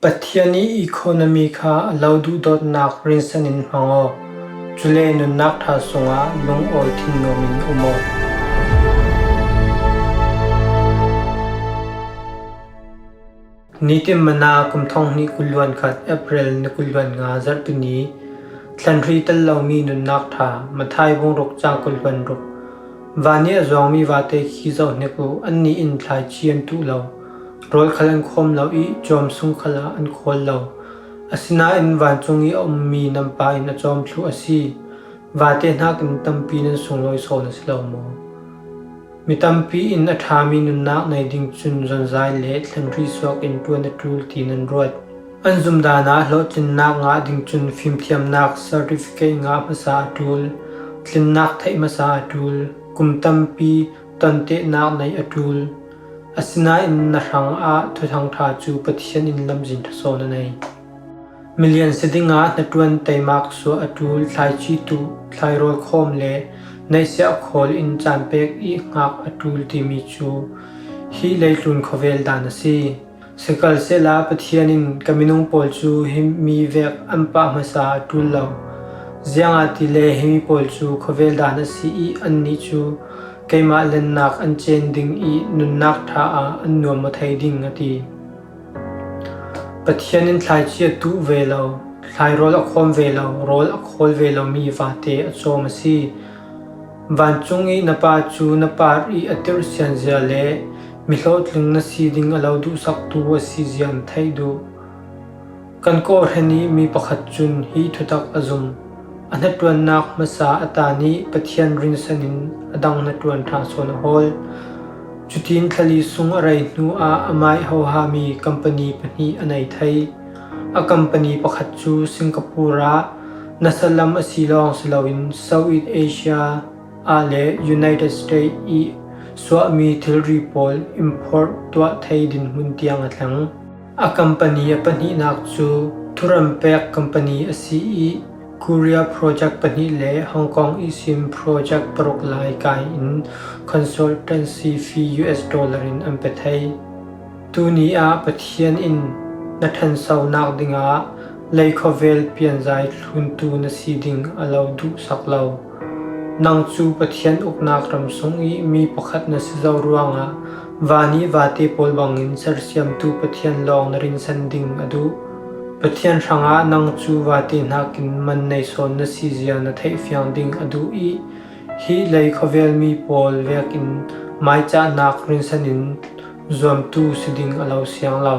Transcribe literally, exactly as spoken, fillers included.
Pathian i economy kha a lo duhdawtnak rinsan in hmang aw. Cule nunnak ṭha sungah lungawi thinnuam in um aw. Nitin Manna kum thonghnih kul hluan khat April ni kul hluan nga Zarhpi ni. Thlanhri tel lomi nunnak ṭha, Matthai bung ruk cang kul hluan ruk. Van i a zuangmi vate khi zoh hnik uh, annih in thlaici an tuh lo, rawl khal an khawm lo i cawm sung khalah an khawl lo. Asinain vancung i a ummi nan Pa in a cawm thluh a si. Vate hnakin tampi nan sunglawi sawn a si lo maw? Mi tampi in a ṭhami nunnak nei ding cun zonzai le thlanhri suak in ṭuan a ṭul ti nan ruat. An zumdan ah hlawhtlinnak ngah ding cun fimthiamnak certificate ngah hmasa a ṭul, tlinnak theih hmasa a ṭul, kum tampi tontehnak nei a ṭul. Asinain na hrangah Thuthang ṭha cu Pathian in lamzin ṭha sawn a nei. Milian si dingah hnaṭuan teimak suah a ṭul, thlaici tuh, thlairawl khawm le neihsiah khawl in caan pek i hngak a ṭul timi cu hi leitlun khawvel dan a si. Sikhalsehla Pathian in, "Ka minung pawl cu hi mi vek an pah hmasa a ṭul lo, ziangahtile hi mi pawl cu khawvel dan a si i annih cu keimah lennak an cen ding i nunnak ṭha ah an nuam aw thei ding," a ti. Pathian in thlaici a tuh ve lo, thlairawl a khawm ve lo, rawl a khawl ve lomi vate a cawm a si. Vancung i na Pa cu na par i a tirhsianzia le mi hlawhtling na si ding a lo duhsaktu a sizia na theih duh. Kan kawhhran i mi pakhat cun hi thutak a zum. A hnaṭuannak hmasa a tan i Pathian rinsan in a dang hnaṭuan ṭha sawn a hawl. Cutin thla li sung a rei hnuah amai hohami company pahnih a nei thei. A company pakhat cu Singapore ah nasa lam a si lawng si loin Southeast Asia ah le United States i suahmi thilri pawl import tuah thei dinhmun tiang a thleng. A company a pahnihnak cu thurem pek company a si i Korea project pahnih le Hong Kong ihsin project paruk lai kai in consultancy fee U S dollar in an pe thei. Tuni ah Pathian in na ṭhansonak dingah lei khawvel pianzai thluntu na si ding a lo duhsak lo. Nang cu Pathian uknak ram sung i mi pakhat na si zo ruangah van i vate pawl bangin sersiamtu Pathian lawng na rinsan ding a duh. Pathian hrangah nang cu vate hnakin man nei sawn na sizia na theihfiang ding a duh i hi lei khawvel mi pawl vekin maicahnak rinsan in zuamtu si ding a lo siang lo.